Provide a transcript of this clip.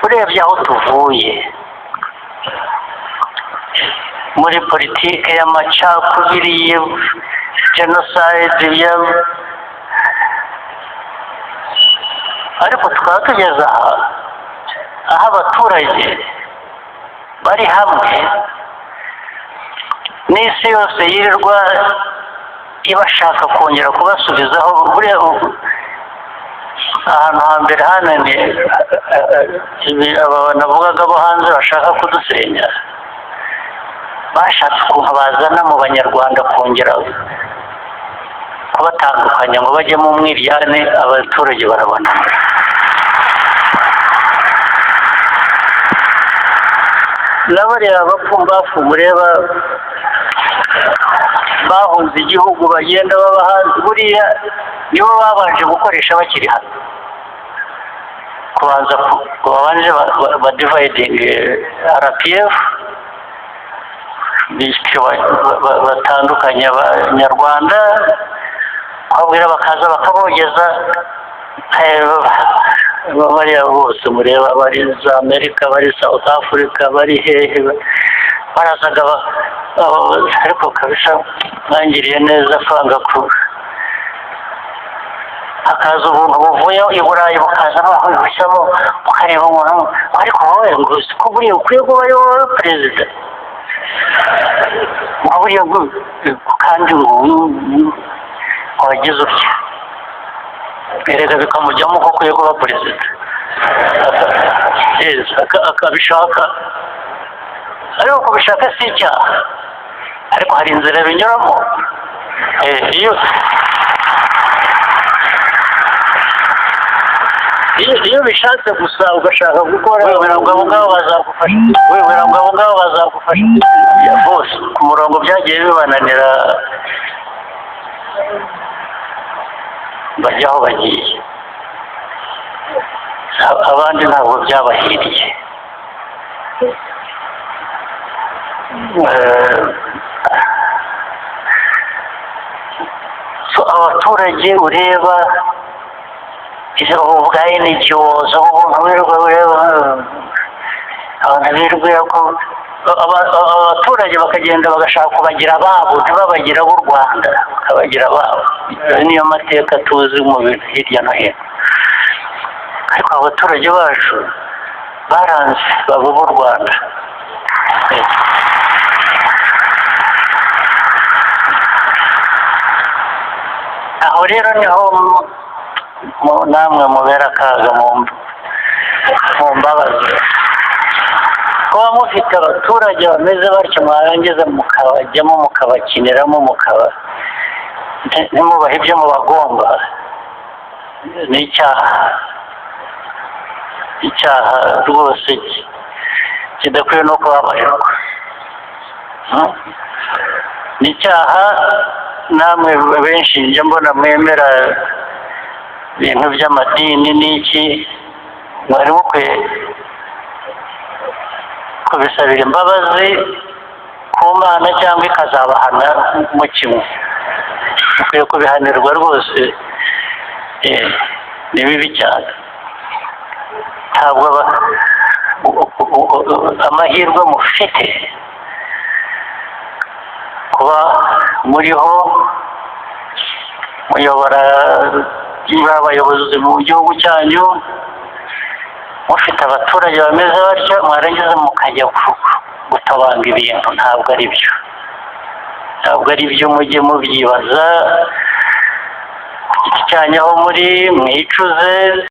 Urebye aho tuvuye muri politiki y'amacakubiri, jenoside, ariko tukaba tugeze aha, aho abaturage bari hamwe n'isi yose yirirwa ibashaka kongera kubasubizaho. Buriya ahantu hambere hananiye aba navugaga bo hanze bashaka kudusenya, bashatse ukuntu bazana mu Banyarwanda kongera kubatandukanya ngo bajye mu mwiryane, abaturage barabananira. Na bariya bapfumbafu mureba bahunze igihugu, bagenda baba hanze, buriya nibo babanje gukoresha bakiri hano, kubanza babanje badividinge RPF, bityo batandukanye Abanyarwanda, kubabwira bakaza bakabogeza. Bariya bose mureba bari za Amerika, bari South Africa, bari hehe, barazaga, ariko kabisa mwangiriye neza kwanga ku hakaza ubuntu buvuye i Burayi, bukaza bahushyamo, ukareba umuntu, ariko wowe ngo ko buriya ukwiye kuba ari wowe perezida, ngo buriya kandi ngo wagize utya, erega bikamujyamo ko akwiye kuba perezida, akabishaka. Ariko kubishaka si icyaha, ariko hari inzira binyuramo. Iyo bishatse gusa ugashaka gukora, ngo abo ngabo bazagufasha, ngo abo ngabo bazagufasha bose ku murongo, byagiye bibananira, bajya aho bagiye, abandi ntabwo byabahiriye. Abaturage ureba ubwa NGOs, ubuntu wirirwa ureba abantu birirwa ko abaturage bakagenda bagashaka kubagira ababo, ntibabagira ab'u Rwanda, bakabagira ababo. Niyo mateka tuzi mu bintu hirya no hino, ariko abaturage bacu baranze baba b'u Rwanda. Aho rero niho namwe mubera akaga mu mbabazi, kuba mufite abaturage bameze batyo, mwarangiza mukabajyamo, mukabakiniramo, mukaba ntimubahe ibyo mubagomba, ni icyaha, icyaha rwose kidakwiye no kubabarirwa, ni icyaha. Namwe benshi njya mbona mwemera ibintu by'amadini n'iki, mwari mukwiye kubisabira imbabazi ku Mana cyangwa ikazabahana mu kimwe, mukwiye kubihanirwa rwose. Ni bibi cyane. Ntabwo amahirwe mufite kuba muriho muyobora abayobozi mu gihugu cyanyu, mufite abaturage bameze batyo, mwarangiza mukajya gutobanga ibintu, ntabwo ari byo, ntabwo ari byo. Mujye mubyibaza ku giti cyanyu aho muri, mwicuze.